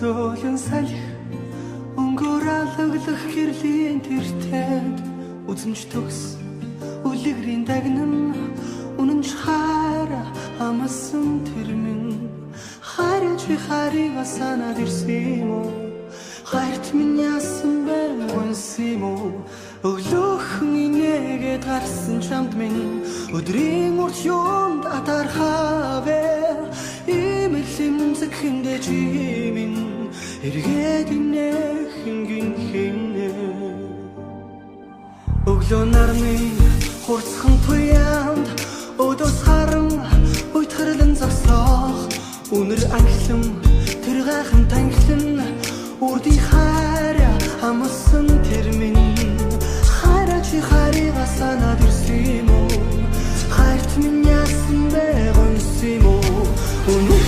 Зөөлөн салхи өнгөөр алаглах гэрлийн тэртэнд үзэмж төгс үлгэрийн дагнан үнэнч хайр амласан тэр минь. Хайр чи хайрыг санаад ирсэн юм уу? Хайрт минь яасан бэ, гонсон юм уу? Өглөөхөн инээгээд гарсан чамд минь өдрийн урт юунд атархавэ. Ийм л эмзэг хэндэ чи минь эргээд инээх хингин хинэ. Өглөө нарны хурцхан туяанд өдөөс харан уйтгарлан зогсоох үнэр анхлан тэр гайхан танхилан үрдийн хайр амласан тэр минь. Хайраа чи хайрыгаа санаад ирсэн юм уу? Хайрт минь яасан бэ, гонсон юм уу? Үнэр